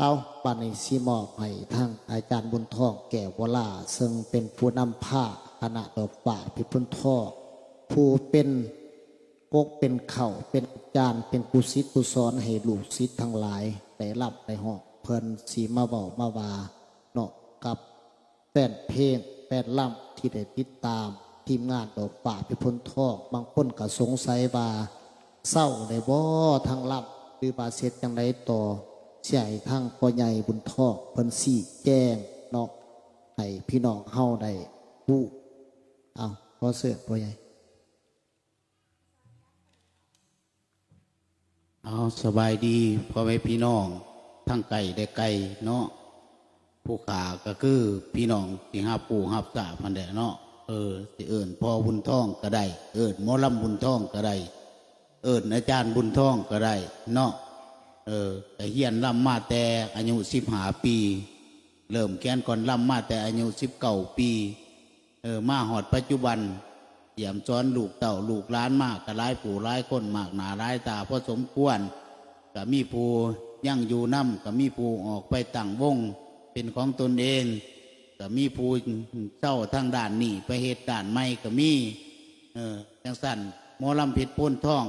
ເອົາ ບາດນີ້ຊິມອບໃຫ້ທາງອາຈານບຸນທອງ ແກ້ວວະລາ ເຊິ່ງເປັນຜູ້ນຳພາຄະນະດອກຟ້າເພັດໂພນທອງ ຜູ້ເປັນກົກເປັນເຄົ້າ ເປັນອາຈານ ເປັນຜູ້ສິດຜູ້ສອນໃຫ້ລູກສິດທັງຫຼາຍໄດ້ລຳໄດ້ຮ້ອງ ເພິ່ນຊິມາເວົ້າມາວ່າເນາະ ກັບ ແຟນເພງແຟນລຳທີ່ໄດ້ຕິດຕາມທີມງານດອກຟ້າເພັດໂພນທອງ ບາງຄົນກໍສົງໄສວ່າເຊົາແລ້ວບໍ່ທາງລຳ ຫຼືວ່າເຮັດຈັ່ງໃດຕໍ່ ຊິໃຫ້ທາງພໍ່ໃຫຍ່ບຸນທອງເພິ່ນຊີ້ແຈງເນາະ ໃຫ້ພີ່ນ້ອງເຮົາໄດ້ຮູ້. ເອົາ ຂໍເຊີນພໍ່ໃຫຍ່. ເອົາ ສະບາຍດີພໍ່ແມ່ພີ່ນ້ອງທັງໃກ້ແລະໄກເນາະ ຜູ້ຂ້າກໍຄືພີ່ນ້ອງທີ່ຮັບຮູ້ຮັບຊາບຫັ້ນແຫຼະເນາະ ເອີ ຊິເອີ້ນພໍ່ບຸນທອງກໍໄດ້ ເອີ້ນໝໍລຳບຸນທອງກໍໄດ້ ເອີ້ນອາຈານບຸນທອງກໍໄດ້ເນາະ ເອີ ກໍຮຽນລຳມາແຕ່ອາຍຸສິບຫ້າປີ ເລີ່ມຂຽນກ່ອນລຳມາແຕ່ອາຍຸສິບເກົ້າປີ ເອີ ມາຮອດປັດຈຸບັນ ຢ້ຽມສອນລູກເຕົ້າລູກຫຼານມາກໍຫຼາຍຜູ້ຫຼາຍຄົນ ມາກໜ້າຫຼາຍຕາພໍສົມຄວນ ກໍມີຜູ້ຍັງຢູ່ນຳ ກໍມີຜູ້ອອກໄປຕັ້ງວົງເປັນຂອງຕົນເອງ ກໍມີຜູ້ເຊົາທາງດ້ານນີ້ໄປເຮັດດ້ານໃໝ່ກໍມີ. ເອີ ຈັ່ງຊັ້ນ ໝໍລຳເພັດໂພນທອງ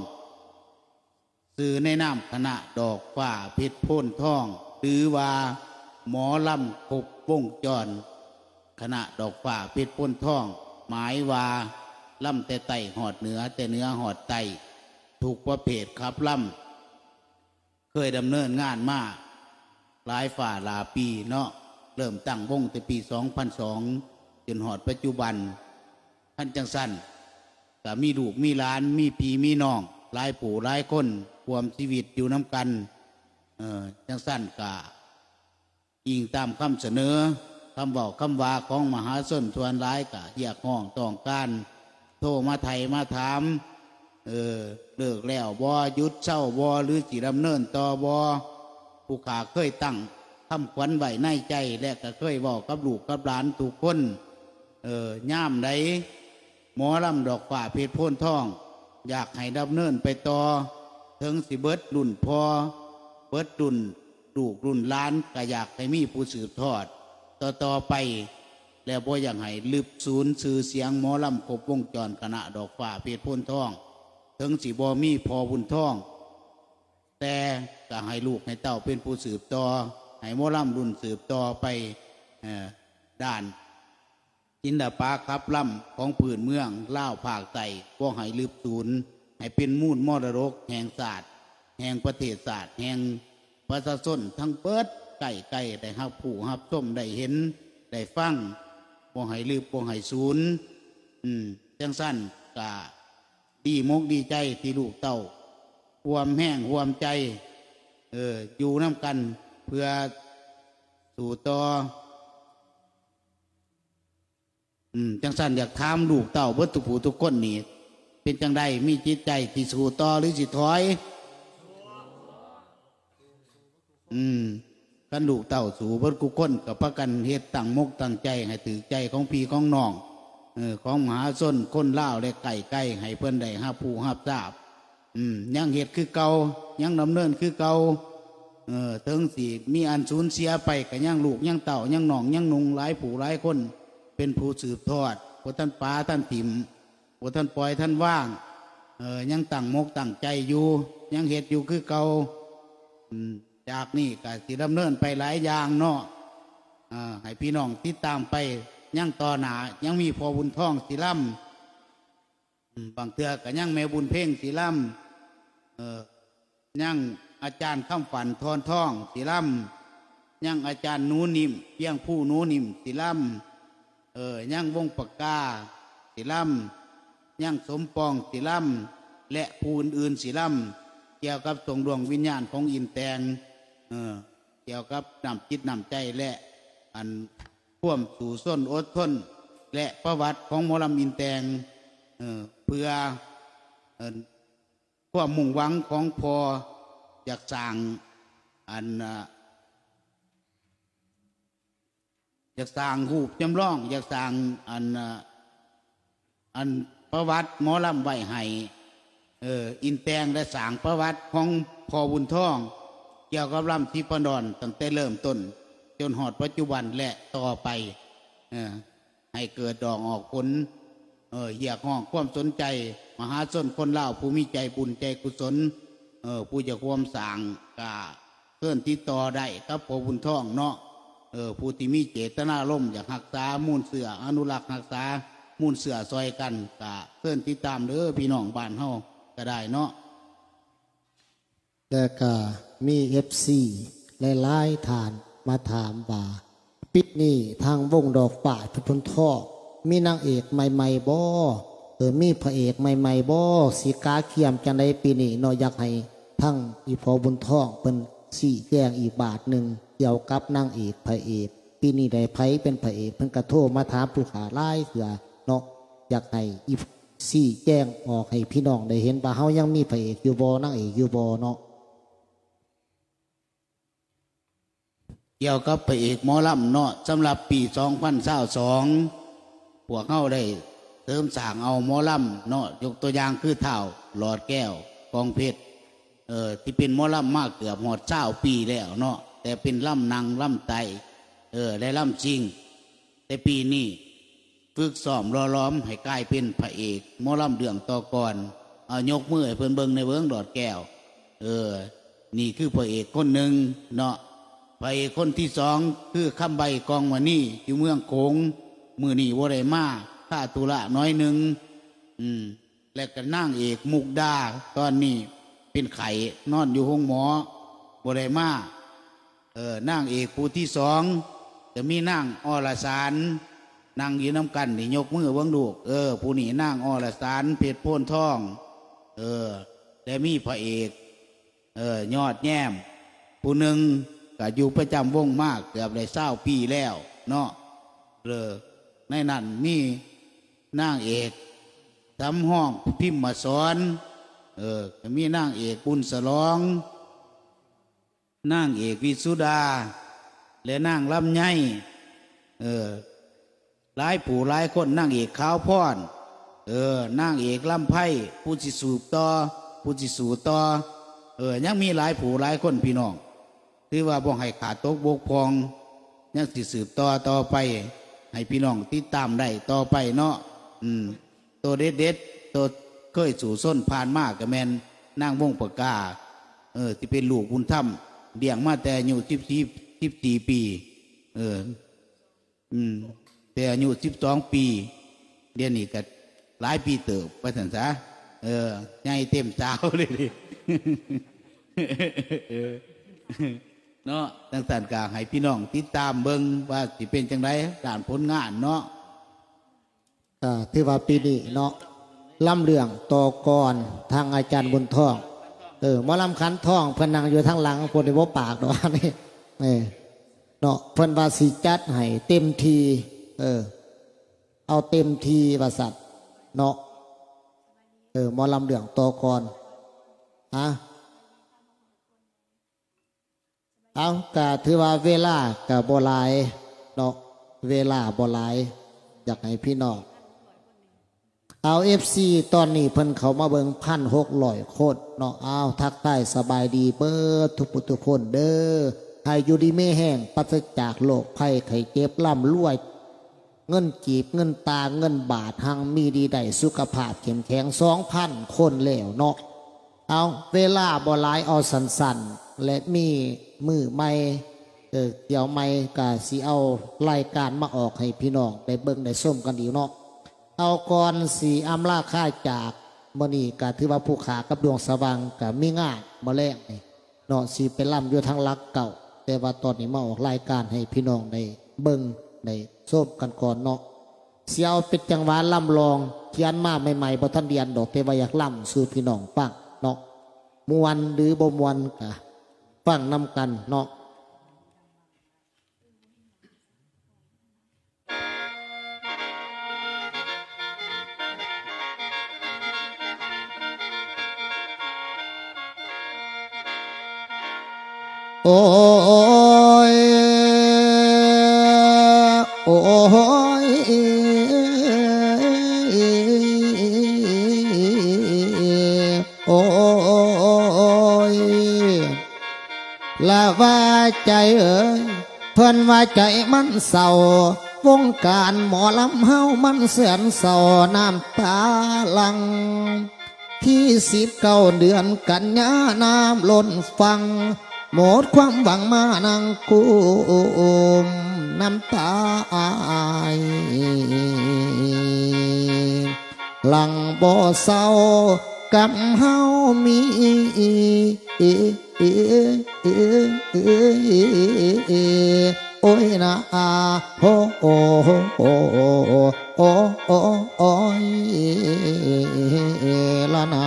ຊື່ໃນນາມຄະນະດອກຟ້າເພັດໂພນທອງ ຫຼືວ່າໝໍລຳຄົບວົງຈອນ ຄະນະດອກຟ້າເພັດໂພນທອງ ໝາຍວ່າລຳແຕ່ໃຕ້ຮອດເໜືອ ແຕ່ເໜືອຮອດໃຕ້ ທຸກປະເພດຂັບລຳ ເຄີຍດຳເນີນງານມາຫຼາຍຟ້າຫຼາຍປີເນາະ ເລີ່ມຕັ້ງວົງແຕ່ປີສອງພັນສອງ ຈົນຮອດປັດຈຸບັນ. ຄັນຈັ່ງຊັ້ນ ກໍມີລູກມີຫຼານ ມີພີ່ມີນ້ອງຫຼາຍຜູ້ຫຼາຍຄົນ ຮ່ວມຊີວິດຢູ່ນຳກັນ ເອີ ຈັ່ງຊັ້ນກໍອີງຕາມຄຳສະເໜີ ຄຳເວົ້າຄຳວ່າຂອງມະຫາຊົນສ່ວນຫຼາຍ ກໍຮຽກຮ້ອງຕ້ອງການ ໂທມາໄຖ່ມາຖາມ ເອີ ເລີກແລ້ວບໍ່ ຢຸດເຊົາບໍ່ ຫຼືຊິດຳເນີນຕໍ່ບໍ່? ຜູ້ຂ້າເຄີຍຕັ້ງຄຳຂວັນໄວ້ໃນໃຈ ແລະ ກໍເຄີຍເວົ້າກັບລູກກັບຫຼານທຸກຄົນ ເອີ ຍາມໃດ ໝໍລຳດອກຟ້າເພັດໂພນທອງ ຢາກໃຫ້ດຳເນີນໄປຕໍ່ ເຖິງຊິເບິດລຸ້ນພໍ່ ເບິດລຸ້ນລູກລຸ້ນຫຼານ ກໍຢາກໃຫ້ມີຜູ້ສືບທອດຕໍ່ໆໄປ ແລະ ບໍ່ຢາກໃຫ້ລຶບສູນຊື່ສຽງໝໍລຳຄົບວົງຈອນຄະນະດອກຟ້າເພັດໂພນທອງ ເຖິງຊິບໍ່ມີພໍ່ບຸນທອງ ແຕ່ກໍໃຫ້ລູກໃຫ້ເຕົ້າເປັນຜູ້ສືບຕໍ່ ໃຫ້ໝໍລຳລຸ້ນສືບຕໍ່ໄປ ເອີ ດ້ານ ສິລະປະຂັບລຳຂອງພື້ນເມືອງລາວພາກໃຕ້ ບໍ່ໃຫ້ລຶບສູນ ໃຫ້ເປັນມູນມໍລະດົກແຫ່ງຊາດ ແຫ່ງປະເທດຊາດ ແຫ່ງປະຊາຊົນທັງເບິດ ໃກ້ໄກ ໄດ້ຮັບຮູ້ຮັບຊົມ ໄດ້ເຫັນໄດ້ຟັງ ບໍ່ໃຫ້ລຶບ ບໍ່ໃຫ້ສູນ. ອືມ ຈັ່ງຊັ້ນກະດີມົກດີໃຈທີ່ລູກເຕົ້າຮ່ວມແຮງຮ່ວມໃຈ ເອີ ຢູ່ນຳກັນເພື່ອສູ້ຕໍ່. ອືມ ຈັ່ງຊັ້ນຢາກຖາມລູກເຕົ້າເບິດທຸກຜູ້ທຸກຄົນນີ້ ເປັນຈັ່ງໃດ ມີຈິດໃຈທີ່ສູ້ຕໍ່ ຫຼື ຊິຖອຍ? ອືມ ຄັນລູກເຕົ້າສູ້ເບິດທຸກຄົນ ກໍພາກັນເຮັດຕັ້ງມົກຕັ້ງໃຈໃຫ້ຖືກໃຈຂອງພີ່ຂອງນ້ອງ ເອີ ຂອງມະຫາຊົນຄົນລາວ ແລະ ໃກ້ໄກ ໃຫ້ເພິ່ນໄດ້ຮັບຮູ້ຮັບຊາບ. ອືມ ຍັງເຮັດຄືເກົ່າ ຍັງດຳເນີນຄືເກົ່າ ເອີ ເຖິງຊິມີອັນສູນເສຍໄປ ກໍຍັງລູກຍັງເຕົ້າ ຍັງນ້ອງຍັງນຸ່ງ ຫຼາຍຜູ້ຫຼາຍຄົນເປັນຜູ້ສືບທອດ ບໍ່ທັນປະທັນຖິ້ມ ບໍ່ທັນປ່ອຍທັນວາງ ເອີ ຍັງຕັ້ງມົກຕັ້ງໃຈຢູ່ ຍັງເຮັດຢູ່ຄືເກົ່າ. ອືມ ຈາກນີ້ກໍຊິດຳເນີນໄປຫຼາຍຢ່າງເນາະ ເອີ ໃຫ້ພີ່ນ້ອງຕິດຕາມໄປ ຍັງຕໍ່ໜ້າ ຍັງມີພໍ່ບຸນທອງສີລຳ ອືມ ບາງເທື່ອກໍຍັງແມ່ບຸນເພັງສີລຳ ເອີ ຍັງອາຈານຄຳຝັນ ທອນທອງສີລຳ ຍັງອາຈານໜູນິ້ມ ວຽງພູໜູນິ້ມສີລຳ ເອີ ຍັງວົງປາກກາສີລຳ ຍັງສົມປອງສີລຳ ແລະ ຜູ້ອື່ນໆສີລຳ ກ່ຽວກັບຊ່ວງດວງວິນຍານຂອງອິນແຕງ ເອີ ກ່ຽວກັບນ້ຳຈິດນ້ຳໃຈ ແລະ ອັນ ຄວາມສູ້ຊົນອົດທົນ ແລະ ປະຫວັດຂອງໝໍລຳອິນແຕງ ເອີ ເພື່ອ ເອີ ຄວາມມຸ່ງຫວັງຂອງພໍ່ ຢາກສ້າງ ອັນ ອາ ຢາກສ້າງຮູບຈຳລອງ ຢາກສ້າງ ອັນ ອາ ອັນປະຫວັດໝໍລຳໄວ້ໃຫ້ ເອີ ອິນແຕງ ແລະ ສ້າງປະຫວັດຂອງພໍ່ບຸນທອງ ກ່ຽວກັບລຳສີພັນດອນ ຕັ້ງແຕ່ເລີ່ມຕົ້ນຈົນຮອດປັດຈຸບັນ ແລະ ຕໍ່ໄປ ເອີ ໃຫ້ເກີດດອກອອກຜົນ. ເອີ ຮຽກຮ້ອງຄວາມສົນໃຈ ມະຫາຊົນຄົນລາວຜູ້ມີໃຈບຸນໃຈກຸສົນ ເອີ ຜູ້ຢາກຮ່ວມສ້າງ ກະເຊີນຕິດຕໍ່ໄດ້ກັບພໍ່ບຸນທອງເນາະ. ເອີ ຜູ້ທີ່ມີເຈດຕະນາລົມຢາກຮັກສາມູນເຊື້ອ ອະນຸລັກຮັກສາມູນເຊື້ອຊ່ອຍກັນ ກະເຊີນຕິດຕາມເດີ ພີ່ນ້ອງບ້ານເຮົາກະໄດ້ເນາະ. ແລະກະມີເອັຟຊີຫຼາຍໆທ່ານມາຖາມວ່າ ປີນີ້ທາງວົງດອກຝ້າຍເພິ່ນທອກ ມີນາງເອກໃໝ່ໆບໍ່? ເອີ ມີພະເອກໃໝ່ໆບໍ່? ຊິກະກຽມຈັ່ງໃດປີນີ້ເນາະ? ຢາກໃຫ້ທາງອີ່ພໍ່ບຸນທອງເພິ່ນຊີ້ແຈງອີກບາດໜຶ່ງ ກ່ຽວກັບນາງເອກພະເອກ ປີນີ້ໄດ້ໃຜເປັນພະເອກ? ເພິ່ນກະໂທມາຖາມຜູ້ຂ້າຫຼາຍເທື່ອເນາະ. ຢາກໃຫ້ອີ່ ຊີ້ແຈງອອກໃຫ້ພີ່ນ້ອງໄດ້ເຫັນວ່າເຮົາຍັງມີພະເອກຢູ່ບໍ່ ນາງເອກຢູ່ບໍ່ເນາະ. ກ່ຽວກັບພະເອກໝໍລຳເນາະ ສຳລັບປີສອງພັນຊາວສອງ ພວກເຮົາໄດ້ເສີມສ້າງເອົາໝໍລຳເນາະ ຍົກຕົວຢ່າງຄືທ້າວຫຼອດແກ້ວ ກອງເພັດ ເອີ ທີ່ເປັນໝໍລຳມາເກືອບຮອດຊາວປີແລ້ວເນາະ ແຕ່ເປັນລຳນັ່ງ ລຳໄຕ່ ເອີ ແລະ ລຳຊິງ. ແຕ່ປີນີ້ຝຶກຊ້ອມຫຼໍ່ຫຼອມໃຫ້ກາຍເປັນພະເອກໝໍລຳເລື່ອງຕໍ່ກ່ອນ. ເອົາ ຍົກມືໃຫ້ເພິ່ນເບິ່ງແດ່ເບິ່ງ ຫຼອດແກ້ວ. ເອີ ນີ້ຄືພະເອກຄົນໜຶ່ງເນາະ. ພະເອກຄົນທີສອງຄືຄຳໃບ ກອງມະນີ ຢູ່ເມືອງໂຂງ ມື້ນີ້ບໍ່ໄດ້ມາ ຄາທຸລະໜ້ອຍໜຶ່ງ. ອືມ ແລະກະນາງເອກມຸກດາ ຕອນນີ້ເປັນໄຂ້ ນອນຢູ່ໂຮງໝໍ ບໍ່ໄດ້ມາ. ເອີ ນາງເອກຜູ້ທີສອງ ກະມີນາງ ອລະສານ ນັ່ງຢູ່ນຳກັນນີ້ ຍົກມືເບິ່ງລູກ. ເອີ ຜູ້ນີ້ນາງ ອລະສານ ເພັດໂພນທອງ. ເອີ ແລະມີພະເອກ ເອີ ຍອດແຍ້ມ ຜູ້ໜຶ່ງ ກະຢູ່ປະຈຳວົງມາເກືອບໄດ້ຊາວປີແລ້ວເນາະ. ເອີ ໃນນັ້ນມີນາງເອກ ສຳຮອງ ພິມມະສອນ. ເອີ ກະມີນາງເອກ ບຸນສະຫຼອງ ນາງເອກວິສຸດາ ແລະນາງລຳໄຍ. ເອີ ຫຼາຍຜູ້ຫຼາຍຄົນ ນາງເອກຂາວພອນ ເອີ ນາງເອກລຳໄພ ຜູ້ຊິສືບຕໍ່ ຜູ້ຊິສູ້ຕໍ່. ເອີ ຍັງມີຫຼາຍຜູ້ຫຼາຍຄົນພີ່ນ້ອງ ຖືວ່າບໍ່ໃຫ້ຂາດຕົກບົກຜ່ອງ ຍັງຊິສືບຕໍ່ຕໍ່ໄປ ໃຫ້ພີ່ນ້ອງຕິດຕາມໄດ້ຕໍ່ໄປເນາະ. ອືມ ໂຕເດັດໆ ໂຕເຄີຍສູ້ຊົນຜ່ານມາກະແມ່ນນາງວົງປະກາ ເອີ ທີ່ເປັນລູກບຸນທຳ ລ້ຽງມາແຕ່ອາຍຸສິບສີ່ ສິບສີ່ປີ. ເອີ ອືມ ແຕ່ອາຍຸສິບສອງປີ ດຽວນີ້ກະຫຼາຍປີເຕີບວ່າຊັ້ນສາ. ເອີ ໃຫຍ່ເຕັມສາວເລີຍ ເນາະ. ຈັ່ງຊັ້ນກະໃຫ້ພີ່ນ້ອງຕິດຕາມເບິ່ງວ່າຊິເປັນຈັ່ງໃດ ດ້ານຜົນງານເນາະ. ກະຖືວ່າປີນີ້ເນາະ ລຳເລື່ອງຕໍ່ກ່ອນ ທາງອາຈານບຸນທອງ ເອີ ໝໍລຳຂັນທອງ ເພິ່ນນັ່ງຢູ່ທາງຫຼັງພຸ້ນ ບໍ່ປາກດອກ ເອີ ເນາະ ເພິ່ນວ່າຊິຈັດໃຫ້ເຕັມທີ່ ເອີ ເອົາເຕັມທີ່ວ່າຊັ້ນເນາະ. ເອີ ໝໍລຳເລື່ອງຕໍ່ກ່ອນ ຮະ ເອົາ ກະຖືວ່າເວລາກະບໍ່ຫຼາຍເນາະ ເວລາບໍ່ຫຼາຍ ຢາກໃຫ້ພີ່ນ້ອງ ເອົາ ເອັຟຊີ ຕອນນີ້ເພິ່ນເຂົ້າມາເບິ່ງ ພັນຫົກຮ້ອຍຄົນເນາະ. ເອົາ ທັກທາຍສະບາຍດີເບິດທຸກຜູ້ທຸກຄົນເດີ ໃຫ້ຢູ່ດີມີແຮງ ປາສະຈາກໂລກໄພໄຂ້ເຈັບ ລ່ຳລວຍ ເງິນກີບ ເງິນຕາ ເງິນບາດ ຮັ່ງມີດີໄດ້ ສຸຂະພາບເຂັ້ມແຂງ ສອງພັນຄົນແລ້ວເນາະ. ເອົາ ເວລາບໍ່ຫຼາຍ ເອົາສັ້ນໆ ແລະ ມີມື້ໃໝ່ ເອີ ທ່ຽວໃໝ່ ກະຊິເອົາລາຍການມາອອກໃຫ້ພີ່ນ້ອງໄດ້ເບິ່ງໄດ້ຊົມກັນອີກເນາະ. ເອົາ ກ່ອນຊິອຳລາຄາຈາກ ມື້ນີ້ກະຖືວ່າຜູ້ຂ້າກັບດວງສະຫວ່າງກະມີງານມື້ແລງນີ້ ເນາະ ຊິໄປລຳຢູ່ທາງຫຼັກເກົ້າ ແຕ່ວ່າຕອນນີ້ມາອອກລາຍການໃຫ້ພີ່ນ້ອງໄດ້ເບິ່ງໄດ້ຊົມກັນກ່ອນເນາະ. ຊິເອົາເປັນຈັງຫວະລຳລອງ ຂຽນມາໃໝ່ໆ ບໍ່ທັນໄດ້ອ່ານດອກ ແຕ່ວ່າຢາກລຳສູ່ພີ່ນ້ອງຟັງເນາະ. ມ່ວນຫຼືບໍ່ມ່ວນກະຟັງນຳກັນເນາະ. ໂອ້ຍ ໂອ້ຍ ໂອ້ຍ ເອີຍ ເພິ່ນວ່າໃຈມັນເສົ້າ ວົງການໝໍລຳເຮົາມັນແສນເສົ້າ ນ້ຳຕາຫຼັ່ງ ທີສິບເກົ້າເດືອນກັນຍາ ນ້ຳລົ້ນຝັ່ງ ໝົດຄວາມຫວັງມານັ່ງກຸ້ມນ້ຳຕາອາຍ ຫຼັ່ງບໍ່ເຊົາກັບເຮົາມີ ໂອ້ຍນາ ໂອ້ ໂອ້ ໂອ້ ໂອ້ຍລະນາ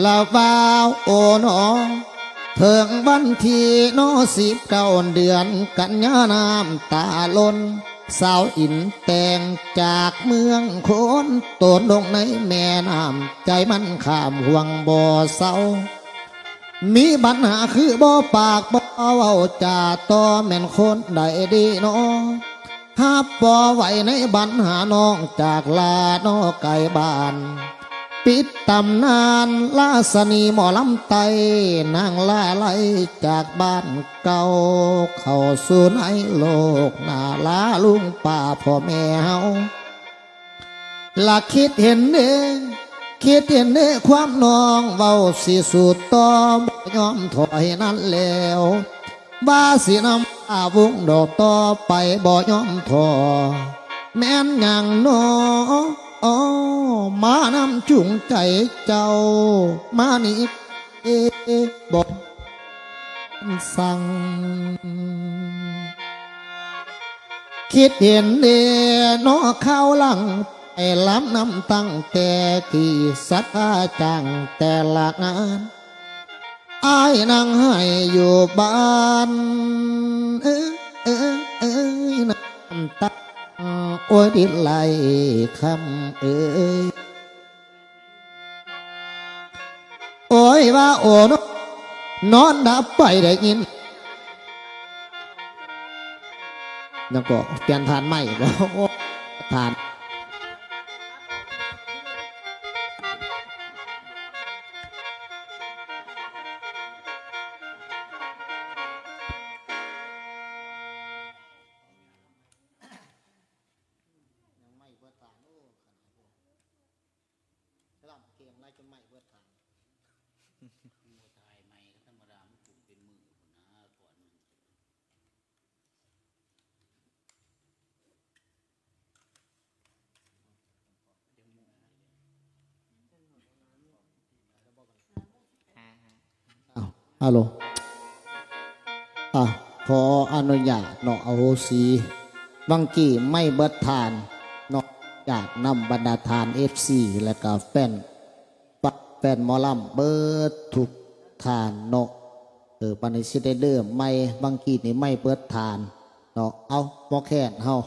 ລະວ່າໂອນໍ ເຖິງວັນທີນໍ ສິບເກົ້າເດືອນກັນຍາ ນ້ຳຕາຫຼົ່ນ ສາວອິນແຕ່ງຈາກເມືອງໂຂນ ໂຕນລົງໃນແມ່ນ້ຳ ໃຈມັນຂ້າມຫ່ວງບໍ່ເຊົາ ມີບັນຫາຄືບໍ່ປາກບໍ່ເວົ້າຈາ ຕໍ່ແມ່ນຄົນໃດດີນໍ ຮັບບໍ່ໄຫວໃນບັນຫານ້ອງຈາກລານໍ ໄກບ້ານ ປິດຕຳນານລາຊະນີໝໍລຳໄຕ້ ນາງລາໄລຈາກບ້ານເກົ່າ ເຂົ້າສູ່ໃນໂລກໜ້າ ລາລຸງປ້າພໍ່ແມ່ເຮົາ ລະຄິດເຫັນເດ້ ຄິດເຫັນເດ້ຄວາມນ້ອງ ເວົ້າຊິສູ້ຕໍ່ ບໍ່ຍອມຖອຍນັ້ນແລ້ວ ວ່າຊິນຳພາວົງດອກຕໍ່ໄປ ບໍ່ຍອມທໍ້ ແມ່ນຫຍັງນໍ ມານຳຈູງໃຈເຈົ້າ ມານີ້ເອ ບໍ່ສັ່ງ ຄິດເຫັນເດນໍ ຄາວຫຼັງ ໄປລຳນຳຕັ້ງແຕ່ກີ້ ສັດທາຈ້າງແຕ່ລະງານ ອ້າຍນັ່ງໄຫ້ຢູ່ບ້ານ ເອີ ເອີ ເອີ ນ້ຳຕາ ໂອ້ຍ ດິນໄຫຼຄຳເອີຍ ໂອ້ຍ ວ່າໂອ ນອນດັບໄປໄດ້ຍິນ ຍັງກໍປ່ຽນຖ່ານໃໝ່ບໍ່? ໂອ້ ຖ່ານ ອ້າວ ຮັລໂຫຼ ອ່າ ຂໍອະນຸຍາດເນາະ ອະໂຫສີ ວັງກີ້ໄມ້ເບິດຖ່ານເນາະ ຢາກນຳບັນດາທ່ານເອັຟຊີ ແລະກະແຟນ ແຟນໝໍລຳເບິດທຸກທ່ານເນາະ ເອີ ບັດນີ້ຊິໄດ້ເລີ່ມໃໝ່ ວັງກີ້ນີ້ໄມ້ເບິດຖ່ານ ເນາະ ເອົາ ໝໍແຄນເຮົາ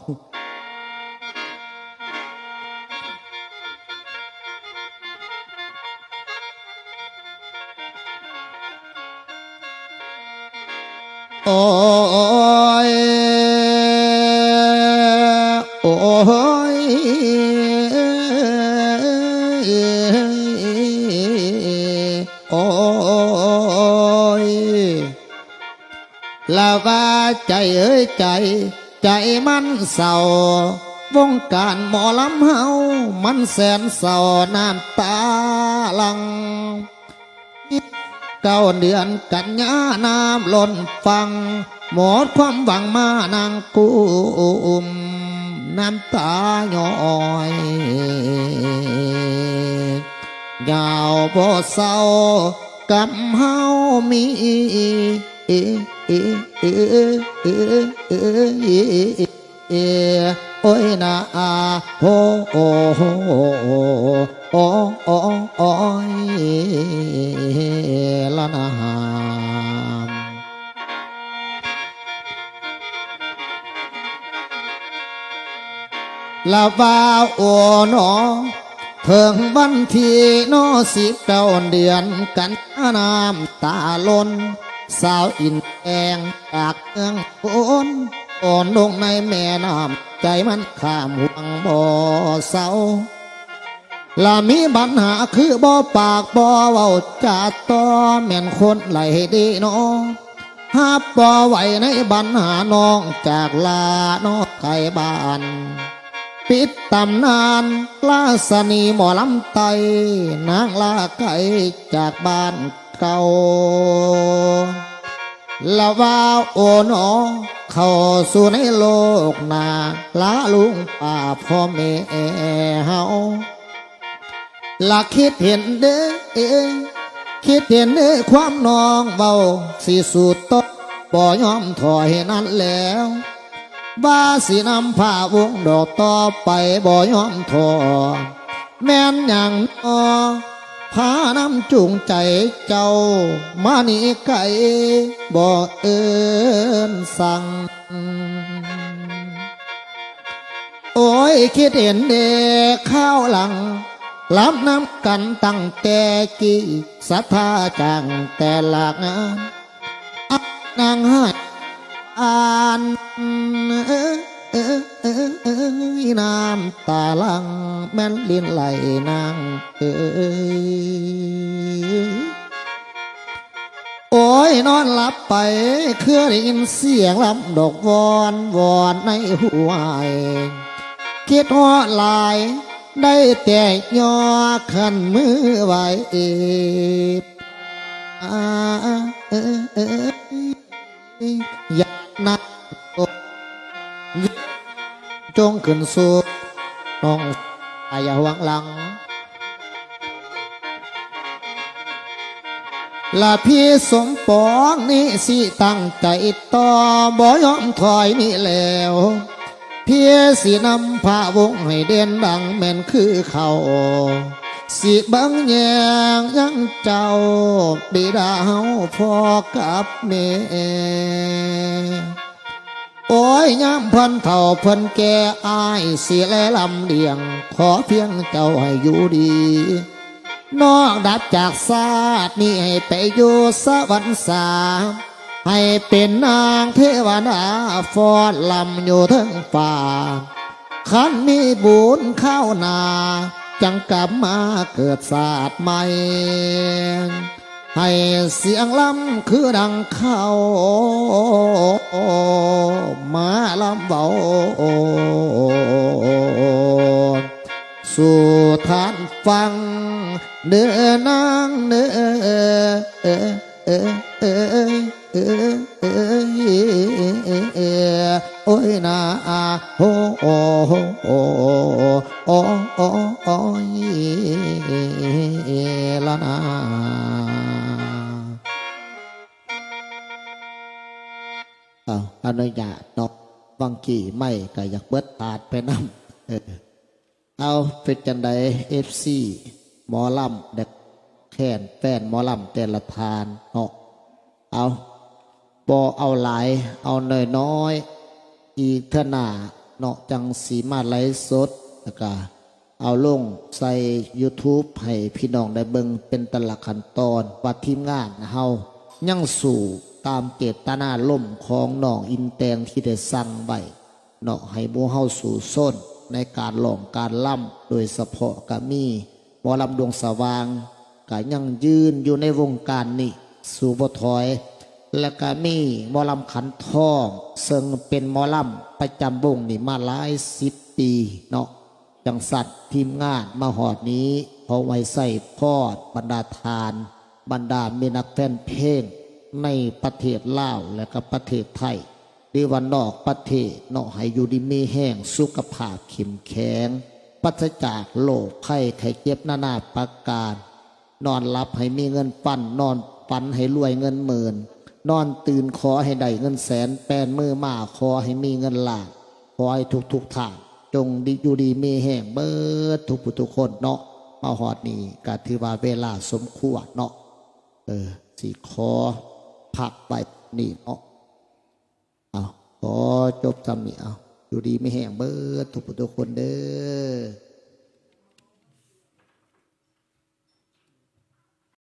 ໂອ້ຍ ໂອ້ຍ ໂອ້ຍ ລະວ່າໃຈເອີຍໃຈ ໃຈມັນເສົ້າ ວົງການໝໍລຳເຮົາ ມັນແສນເສົ້າ ນ້ຳຕາຫຼັ່ງ ເກົ້າເດືອນກັນຍາ ນ້ຳລົ້ນຝັ່ງ ໝົດຄວາມຫວັງມານັ່ງກຸ້ມ ນ້ຳຕາຍ້ອຍ ຍາວບໍ່ເຊົາ ກຳເຮົາມີ ໂອ້ຍນາ ໂອ້ ໂອ້ ໂອ້ ໂອ້ຍ ລະນາ ລະວ່າ ໂອ ໜໍ ເຖິງວັນທີ ໜໍ ສິບເກົ້າເດືອນກັນຍາ ນ້ຳຕາຫຼົ່ນ ສາວອິນແອງຈາກເມືອງໂຂນ ໂອນລົງໃນແມ່ນ້ຳ ໃຈມັນຂ້າມຫ່ວງບໍ່ເຊົາ ລະມີບັນຫາຄືບໍ່ປາກບໍ່ເວົ້າຈາຕໍ່ ແມ່ນຄົນໄຫຼເດເນາະ ຮັບບໍ່ໄຫວໃນບັນຫານ້ອງຈາກລາເນາະໄກບ້ານ ປິດຕຳນານລາຊະນີໝໍລຳໄຕ້ ນາງລາໄກຈາກບ້ານເກົ່າ ລະວ່າໂອໜໍ ເຂົ້າສູ່ໃນໂລກໜ້າ ລາລຸງປ້າພໍ່ແມ່ເຮົາ ລະຄິດເຫັນເດ້ ຄິດເຫັນເດ້ຄວາມນ້ອງເວົ້າ ຊິສູ້ຕໍ່ ບໍ່ຍອມຖອຍນັ້ນແລ້ວ ວ່າຊິນຳພາວົງດອກຕໍ່ໄປ ບໍ່ຍອມທໍ້ ແມ່ນຫຍັງນໍ ພານຳຈູງໃຈເຈົ້າ ມາໜີໄກ ບໍ່ເອີ້ນສັ່ງ. ໂອ້ຍ ຄິດເຫັນເດ້ຄາວຫຼັງ ລຳນຳກັນຕັ້ງແຕ່ກີ້ ສັດທາຈ້າງແຕ່ລະງານ ອັກນາງຫາຍ ອານ ເອີຍ ນ້ຳຕາຫຼັ່ງ ແມ່ນລິນໄຫຼນາງເອີຍ ໂອ້ຍ ນອນຫຼັບໄປ ຄືໄດ້ຍິນສຽງລຳດອກວອນ ວອນໃນຫວຍ ຄິດຮອດຫຼາຍ ໄດ້ແຕ່ຍໍຂັນມືໄຫວ້ ອາ ເອີຍ ຢ່ານາງຕົກ ຈົ່ງຂຶ້ນສູ່ນ້ອງ ອາ ຢ່າຫວງຫຼັງ ລະພີ່ສົມປອງນີ້ຊິຕັ້ງໃຈຕໍ່ ບໍ່ຍອມຖອຍນີ້ແລ້ວ ພີ່ຊິນຳພາວົງໃຫ້ເດັ່ນດັງແມ່ນຄືເຂົາ ຊິເບິ່ງແຍງຍັງເຈົ້າ ບິດາເຮົາພໍ່ກັບແມ່ ໂອ້ຍ ຍາມເພິ່ນເຖົ້າເພິ່ນແກ່ ອ້າຍຊິແລລຳລ້ຽງ ຂໍພຽງເຈົ້າໃຫ້ຢູ່ດີ ນອກດັບຈາກຊາດນີ້ ໃຫ້ໄປຢູ່ສະຫວັນສາ ໃຫ້ເປັນນາງເທວະດາ ຟ້ອນລຳຢູ່ເທິງຟ້າ ຄັນມີບຸນຄາວໜ້າ ຈັ່ງກັບມາເກີດຊາດໃໝ່ ໃຫ້ສຽງລຳຄືດັ່ງເຂົາ ມາລຳເວົ້າສູ່ທ່ານຟັງ ເດີນາງເດີ ໂອ້ຍນາ ໂອ້ ໂອ້ ໂອ້ ໂອ້ຍ ລະນາ. ເອົາ ອະນຸຍາດເນາະ ບາງກີ້ໄມ້ກໍຢາກເບິດຂາດໄປນຳ ເອີ. ເອົາ ເປັນຈັ່ງໃດ ເອັຟຊີ ໝໍລຳ ແລະ ແຄນແຟນໝໍລຳແຕ່ລະທ່ານເນາະ ເອົາ ບໍ່ເອົາຫຼາຍ ເອົານ້ອຍໆ ອີກເທື່ອໜ້າເນາະ ຈັ່ງຊິມາໄລຟ໌ສົດ ແລ້ວກະເອົາລົງໃສ່ຢູທູບໃຫ້ພີ່ນ້ອງໄດ້ເບິ່ງເປັນແຕ່ລະຂັ້ນຕອນ ວ່າທີມງານເຮົາຍັງສູ້ຕາມເຈດຕະນາລົມຂອງນ້ອງອິນແຕງທີ່ໄດ້ສັ່ງໄວ້ ເນາະ ໃຫ້ໝູ່ເຮົາສູ້ຊົນໃນການຮ້ອງການລຳ ໂດຍສະເພາະກະມີໝໍລຳດວງສະຫວ່າງ ກະຍັງຢືນຢູ່ໃນວົງການນີ້ ສູ້ບໍ່ຖອຍ ແລະກະມີໝໍລຳຂັນທອງ ເຊິ່ງເປັນໝໍລຳປະຈຳວົງນີ້ມາຫຼາຍສິບປີເນາະ. ຈັ່ງຊັ້ນ ທີມງານມາຮອດນີ້ ຂໍໄຫວ້ໄຊພອນບັນດາທ່ານ ບັນດາມິດນັກແຟນເພງໃນປະເທດລາວ ແລະກະປະເທດໄທ ຫຼືວ່ານອກປະເທດເນາະ ໃຫ້ຢູ່ດີມີແຮງ ສຸຂະພາບເຂັ້ມແຂງ ປາສະຈາກໂລກໄພໄຂ້ເຈັບນານາປະການ ນອນຫຼັບໃຫ້ມີເງິນປັນ ນອນຝັນໃຫ້ລວຍເງິນໝື່ນ ນອນຕື່ນຂໍໃຫ້ໄດ້ເງິນແສນ ແປນມືມາຂໍໃຫ້ມີເງິນລ້ານ ຂໍໃຫ້ທຸກໆທ່ານ ຈົ່ງດີ ຢູ່ດີມີແຮງເບິດທຸກຜູ້ທຸກຄົນເນາະ. ມາຮອດນີ້ກະຖືວ່າເວລາສົມຄວນເນາະ ເອີ ຊິຂໍພັກໄວ້ນີ້ເນາະ. ເອົາ ຂໍຈົບສ່ຳນີ້ ເອົາ ຢູ່ດີມີແຮງເບິດທຸກຜູ້ທຸກຄົນເດີ.